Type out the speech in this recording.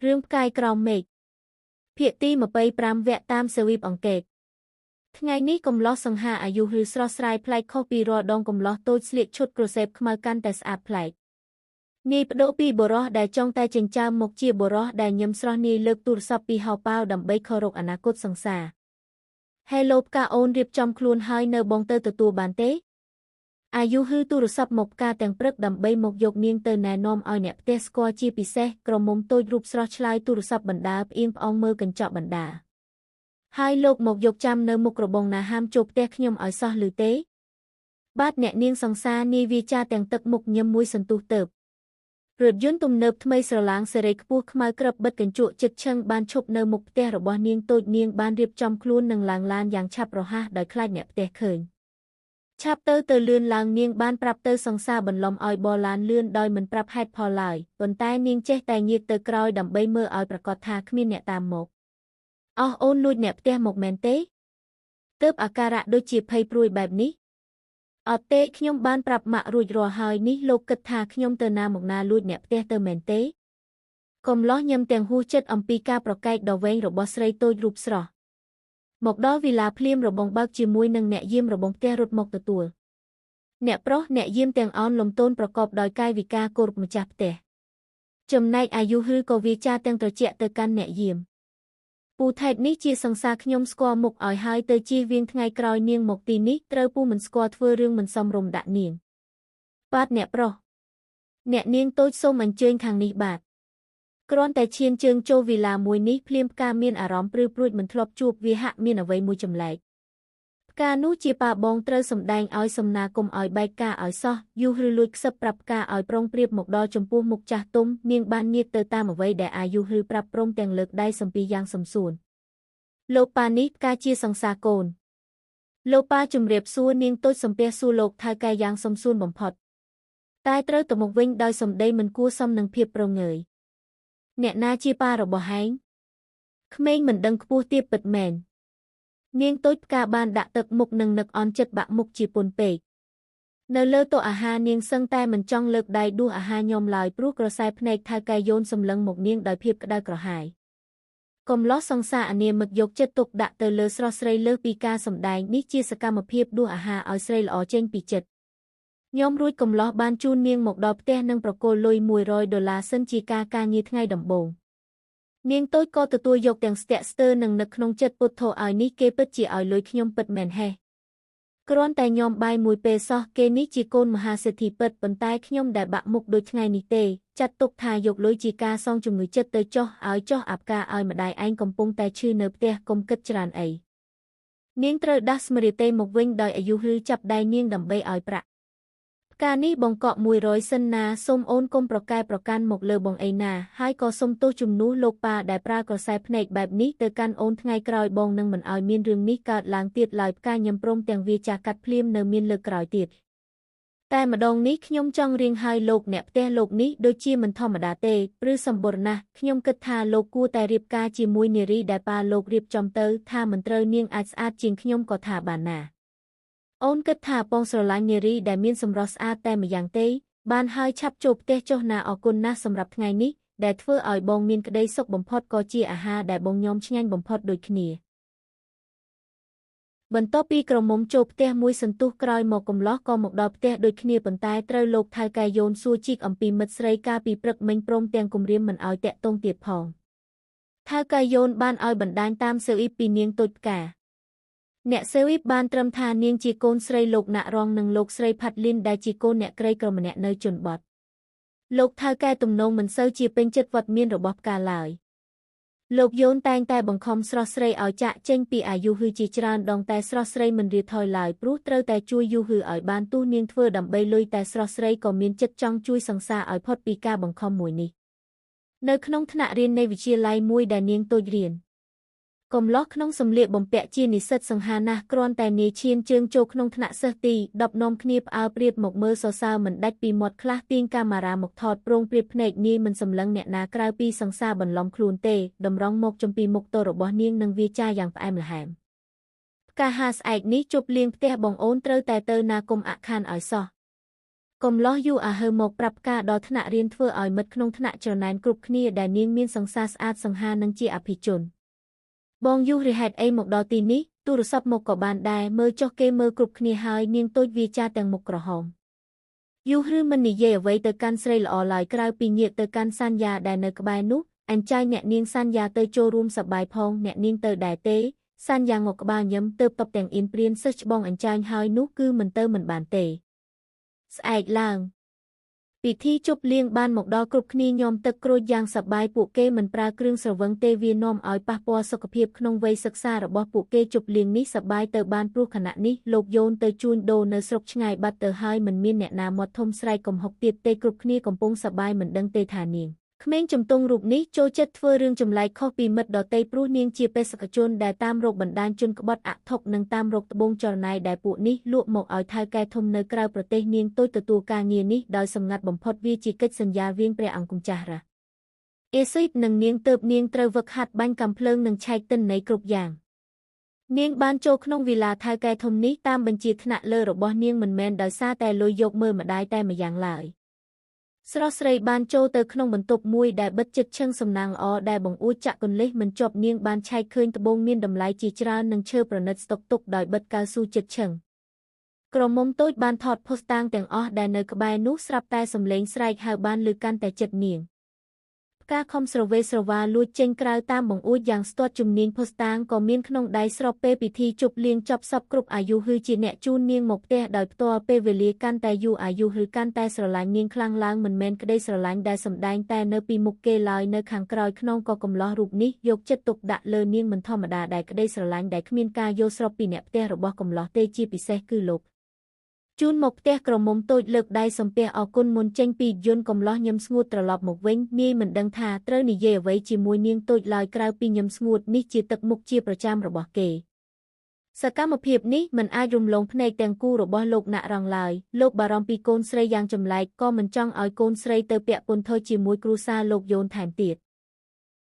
រឿងផ្កាយក្រោមមេឃភាគទី25វគ្គតាមសវីបអង្កេតថ្ងៃនេះកំឡោះសង្ហាអាយុឬស្រស់ស្រាយប្លែកខុសពីរាល់ដងកំឡោះតូចស្លៀកឈុតក្រសេបខ្មៅកាន់តែស្អាតប្លែកនាយបដូរពីបុរសដែលចង់តែចិញ្ចើមមកជាបុរសដែលញឹមស្រស់នាយលើកទូរស័ព្ទពីហៅប៉ាវដើម្បីខរកអនាគតសង្សារហេឡូផ្កាអូនរៀបចំខ្លួនហើយនៅបងទៅទទួលបានទេអាយុហឺទូរស័ព្ទមកផ្កាទាំងព្រឹកដើម្បីមកយកនាងទៅណែនាំឲ្យអ្នកផ្ទះស្គាល់ជាពិសេសក្រមុំតូចរូបស្រស់ឆ្លើយទូរស័ព្ទបណ្ដាផ្អៀងផ្អងមើលកញ្ចក់បណ្ដាហើយលោកមកយកចាំនៅមុខរបងណាហាមចូលផ្ទះខ្ញុំឲ្យសោះឬទេបាទអ្នកនាងសង្សារនាយវាចាទាំងទឹកមុខញឹមមួយសន្ទុះទៅរថយន្តទំនើបថ្មីស្រឡាងសេរីខ្ពស់ខ្មៅក្រឹបបិទកញ្ចក់ចិត្តឈឹងបានឈប់នៅមុខផ្ទះរបស់នាងតូចនាងបានរៀបចំខ្លួននិងឡើងឡានយ៉ាងឆាប់រហ័សដោយខ្លាចអ្នកផ្ទះឃើញឆាប់ទៅលឿនឡើងនាងបានប្រាប់ទៅសង្សារបន្លំឲ្យបឡានលឿនដោយមិនប្រាប់ហេតុផលឡើយប៉ុន្តែនាងចេះតែងាកទៅក្រោយដើម្បីមើលឲ្យប្រាកដថាគ្មានអ្នកតាមមកអស់អូនលួចអ្នកផ្ទះមកមែនទេទើបអាការៈដូចជាភ័យព្រួយបែបនេះអត់ទេខ្ញុំបានប្រាប់ម៉ាក់រួចរាល់ហើយនេះលោកគិតថាខ្ញុំទៅណាមកណាលួចអ្នកផ្ទះទៅមែនទេកំឡោះញឹមទាំងហួសចិត្តអំពីការប្រកែកដ៏វែងរបស់ស្រីតូចរូបស្រស់មកដល់វិឡាភ្លាមរបងបើកជាមួយនឹងអ្នកយាមរបងផ្ទះរត់មកទទួលអ្នកប្រុសអ្នកយាមទាំងអោនលំទោនប្រកបដោយកាយវិការគោរពម្ចាស់ផ្ទះចំណែកអាយុហឺក៏វាចាទាំងត្រជាក់ទៅកាន់អ្នកយាមពូថេតនេះជាសង្សារខ្ញុំស្គាល់មុខឲ្យហើយទៅជៀសវាងថ្ងៃក្រោយនាងមកទីនេះត្រូវពូមិនស្គាល់ធ្វើរឿងមិនសមរម្យដាក់នាងបាទអ្នកប្រុសអ្នកនាងតូចសូមអញ្ជើញខាងនេះបាទគ្រាន់តែឈានជើងចូលវីឡាមួយនេះភ្លាមផ្កាមានអារម្មណ៍ព្រឺព្រួចមិនធ្លាប់ជួបវាហាក់មានអ្វីមួយចម្លែកផ្កានោះជាប៉ាបងត្រូវសម្ដែងឲ្យសំណាគុំឲ្យបែកការឲ្យសោះយូរឬលួចខ្សឹបប្រាប់ផ្កាឲ្យប្រុងប្រៀបមកដល់ចំពោះមុខចាស់ទុំនាងបានងាកទៅតាមអ្វីដែលអាយុឬប្រាប់ព្រមទាំងលើកដៃសំពីយ៉ាងសំសួនលោកប៉ានេះផ្កាជាសង្សារកូនលោកប៉ាជំរាបសួរនាងតូចសំពះសួរលោកថៅកែយ៉ាងសំសួនបំផុតតែត្រូវទៅមកវិញដោយសម្ដីមិនគួរសមនឹងភាពប្រងើយអ្នកណាជាប៉ារបស់ហែងក្មេងមិនដឹងខ្ពស់ទាបពិតមែននាងតូចផ្កាបានដាក់ទឹកមុខនិងនឹកអន់ចិត្តបាក់មុខជាពន់ពេកនៅលើតុអាហារនាងសឹងតែមិនចង់លើកដៃដួសអាហារញោមឡើយព្រោះក្រសែភ្នែកថៅកែយោនសម្លឹងមកនាងដោយភាពក្តៅក្រហាយកំឡោះសង្សារអានាមឹកយកចិត្តទុកដាក់ទៅលើស្រស់ស្រីលើសពីការសម្ដែងនេះជាសកម្មភាពដួសអាហារឲ្យស្រីល្អចេញពីចិត្តញោមរួចកំឡោះបានជូននាងមកដល់ផ្ទះនិងប្រគល់លុយ$100សិនជាការការងារថ្ងៃដំបូងនាងតូចក៏ទទួលយកទាំងស្ទាក់ស្ទើរនិងនឹកក្នុងចិត្តពុទ្ធោឲ្យនេះគេពិតជាឲ្យលុយខ្ញុំពិតមែនហេះគ្រាន់តែញោមបាយមួយពេលសោះគេនេះជាកូនមហាសេដ្ឋីពិតប៉ុន្តែខ្ញុំដែលបាក់មុខដូចថ្ងៃនេះទេចាត់ទុកថាយកលុយជាការសងជំងឺចិត្តទៅចោះឲ្យចោះអាប់ការឲ្យម្ដាយឯងកំពុងតែឈឺនៅផ្ទះកុំគិតច្រើនអីនាងត្រូវដាស់ស្មារតីមកវិញដោយអាយុឬចាប់ដៃនាងដើម្បីឲ្យប្រាក់ផ្កានេះបង្កក់100សិនណាសូមអូនកុំប្រកែប្រកាន់មកលើបងអីណាហើយក៏សូមទោសជំនួសលោកប៉ាដែលប្រើក្រសែភ្នែកបែបនេះទៅកាន់អូនថ្ងៃក្រោយបងនឹងមិនឲ្យមានរឿងនេះកើតឡើងទៀតឡើយផ្កាញឹមព្រមទាំងវាចាកាត់ភ្លាមនៅមានលើកក្រោយទៀតតែម្ដងនេះខ្ញុំចង់រៀងឲ្យលោកអ្នកផ្ទះលោកនេះដូចជាមិនធម្មតាទេព្រឺសម្បូរណាស់ខ្ញុំគិតថាលោកគួរតែរៀបការជាមួយនារីដែលប៉ាលោករៀបចំទៅថាមិនត្រូវនាងអាចស្អាតជាងខ្ញុំក៏ថាបានណាអូនគិតថាបងស្រឡាញ់នារីដែលមានសម្រស់ស្អាតតែម្យ៉ាងទេបានហើយឆាប់ចូលផ្ទះចុះណាអរគុណណាស់សម្រាប់ថ្ងៃនេះដែលធ្វើឲ្យបងមានក្តីសុខបំផុតក៏ជាអាហារដែលបងញោមឆ្ងាញ់បំផុតដូចគ្នាបន្ទាប់ពីក្រមុំចូលផ្ទះមួយសន្ទុះក្រោយមកកំឡោះក៏មកដល់ផ្ទះដូចគ្នាប៉ុន្តែត្រូវលោកថៅកែយោនសួរជីកអំពីមិត្តស្រីកាលពីព្រឹកមិញព្រមទាំងគំរាមមិនឲ្យតាក់ទងទៀតផងថៅកែយោនបានឲ្យបណ្ដាញតាមស៊ើអ៊ីពីនាងតូចផ្កាអ្នកសេវីបបានត្រឹមថានាងជាកូនស្រីលោកណាក់រងនិងលោកស្រីផាត់លីនដែលជាកូនអ្នកក្រីក្រម្នាក់នៅជនបទលោកថៅកែទំនងមិនសូវជាពេញចិត្តវត្តមានរបស់ផ្កាឡើយលោកយោនតែងតែបង្ខំស្រស់ស្រីឲ្យចាក់ចេញពីអាយុហឺជាច្រើនដងតែស្រស់ស្រីមិនរាថយឡើយព្រោះត្រូវតែជួយយូហឺឲ្យបានទោះនាងធ្វើដើម្បីលុយតែស្រស់ស្រីក៏មានចិត្តចង់ជួយសង្សារឲ្យផុតពីការបង្ខំមួយនេះនៅក្នុងថ្នាក់រៀននៃវិទ្យាល័យមួយដែលនាងតូចរៀនកំឡោះក្នុងសម្លៀកបំពាក់ជានិស្សិតសង្ហាណាស់គ្រាន់តែនាយឈានជើងចូលក្នុងថ្នាក់សិស្សទី10នាំគ្នាផ្អើលព្រាបមកមើលសរសើរមិនដាច់ពីមាត់ខ្លះទាញកាមេរ៉ាមកថតព្រោងព្រាបភ្នែកនាយមិនសម្លឹងអ្នកណាក្រៅពីសង្សារបន្លំខ្លួនទេតម្រង់មកចំពីមុខតរបស់នាងនឹងវាចាយ៉ាងផ្អែមល្ហែមផ្កាហាស្អែកនេះជប់លៀងផ្ទះបងអូនត្រូវតែទៅណាគុំអខានឲ្យសោះ កំលោះយូអាហើមកប្រាប់ការដល់ថ្នាក់រៀនធ្វើឲ្យមិត្តក្នុងថ្នាក់ច្រណែនគ្រប់គ្នាដែលនាងមានសង្សារស្អាតសង្ហានិងជាអភិជនបងយូរហេតុអីមកដល់ទីនេះទូរស័ព្ទមកក៏បានដែរមើលចុះគេមើលគ្រប់គ្នាហើយនាងតូចវាចាទាំងមុខក្រហមយូឬមិននិយាយអ្វីទៅកាន់ស្រីល្អឡើយក្រៅពីញាកទៅកាន់សន្យាដែលនៅក្បែរនោះអញ្ចាញអ្នកនាងសន្យាទៅចូលរួមសប្បាយផងអ្នកនាងទៅដែរទេសន្យាងកក្បាលញឹមទៅតបទាំងអៀនព្រានសិស្សច្បងអញ្ចាញហើយនោះគឺមិនទៅមិនបានទេស្អែកឡើងពិធីជប់លៀងបានមកដល់គ្រប់គ្នាញោមទឹកក្រូចយ៉ាងសប្បាយពួកគេមិនប្រើគ្រឿងស្រវឹងទេវានាំឲ្យប៉ះពាល់សុខភាពក្នុងវ័យសិក្សារបស់ពួកគេជប់លៀងនេះសប្បាយទៅបានព្រោះខណៈនេះលោកយោនទៅជួញដូរនៅស្រុកឆ្ងាយបាត់ទៅហើយមិនមានអ្នកណាមាត់ធំស្រែកកំហុកទៀតទេគ្រប់គ្នាកំពុងសប្បាយមិនដឹងទេថានាងក្មេងជំទង់រូបនេះចូលចិត្តធ្វើរឿងចម្លែកខុសពីមិត្តដទៃព្រោះនាងជាបេសកជនដែលតាមរកបណ្ដាញជនក្បត់អធុកនិងតាមរកត្បូងចរណៃដែលពួកនេះលក់មកឲ្យថៅកែធំនៅក្រៅប្រទេសនាងតូចទទួលការងារនេះដោយសម្ងាត់បំផុតវាជាកិច្ចសន្យាវៀងព្រះអង្គម្ចាស់រ៉ាអេស៊ីបនិងនាងទៅនាងត្រូវវឹកហាត់បាញ់កាំភ្លើងនិងឆែកទិន្នន័យគ្រប់យ៉ាងនាងបានចូលក្នុងវិឡាថៅកែធំនេះតាមបញ្ជាថ្នាក់លើរបស់នាងមិនមែនដោយសារតែលុយយកមើលម្ដាយតែម្យ៉ាងឡើយស្រស់ស្រីបានចូលទៅក្នុងបន្ទប់មួយដែលបិទជិតឈឹងសំណាងល្អដែលបង្អួចចាក់កន្លេះមិនជាប់នាងបានឆែកឃើញត្បូងមានតម្លៃជាច្រើននិងឈើប្រណិតស្តុកទុកដោយបិទកៅស៊ូជិតឈឹងក្រមុំតូចបានថតភស្តុតាងទាំងអស់ដែលនៅក្បែរនោះស្រាប់តែសំឡេងស្រែកហៅបានឮកាន់តែជិតនាងផ្កាខំស្រវេស្រវាលួចចេញក្រៅតាមបង្អួចយ៉ាងស្ទាត់ជំនាញភស្តុតាងក៏មានក្នុងដៃស្របពេលពិធីជប់លៀងចប់សពគ្រប់អាយុហឺជាអ្នកជូននាងមកផ្ទះដោយផ្ទាល់ពេលវេលាកាន់តែយូរអាយុហឺកាន់តែស្រឡាញ់នាងខ្លាំងឡើងមិនមែនក្តីស្រឡាញ់ដែលសម្ដែងតែនៅពីមុខគេឡើយនៅខាងក្រោយខ្នងក៏កំឡោះរូបនេះយកចិត្តទុកដាក់លើនាងមិនធម្មតាដែលក្តីស្រឡាញ់ដែលគ្មានការយល់ស្របពីអ្នកផ្ទះរបស់កំឡោះទេជាពិសេសគឺលោកជូនមកផ្ទះក្រមុំតូចលើកដៃសំពះអរគុណមុនចេញពីយន្តកំឡោះញឹមស្ងួតត្រឡប់មកវិញនាយមិនដឹងថាត្រូវនិយាយអ្វីជាមួយនាងតូចឡើយក្រៅពីញឹមស្ងួតនេះជាទឹកមុខជាប្រចាំរបស់គេសកម្មភាពនេះមិនអាចរំលងភ្នែកទាំងគូរបស់លោកណាក់រងឡើយលោកបារម្ភពីកូនស្រីយ៉ាងចម្លែកក៏មិនចង់ឲ្យកូនស្រីទៅពាក់ពន្ធជាមួយគ្រួសារលោកយោនថែមទៀត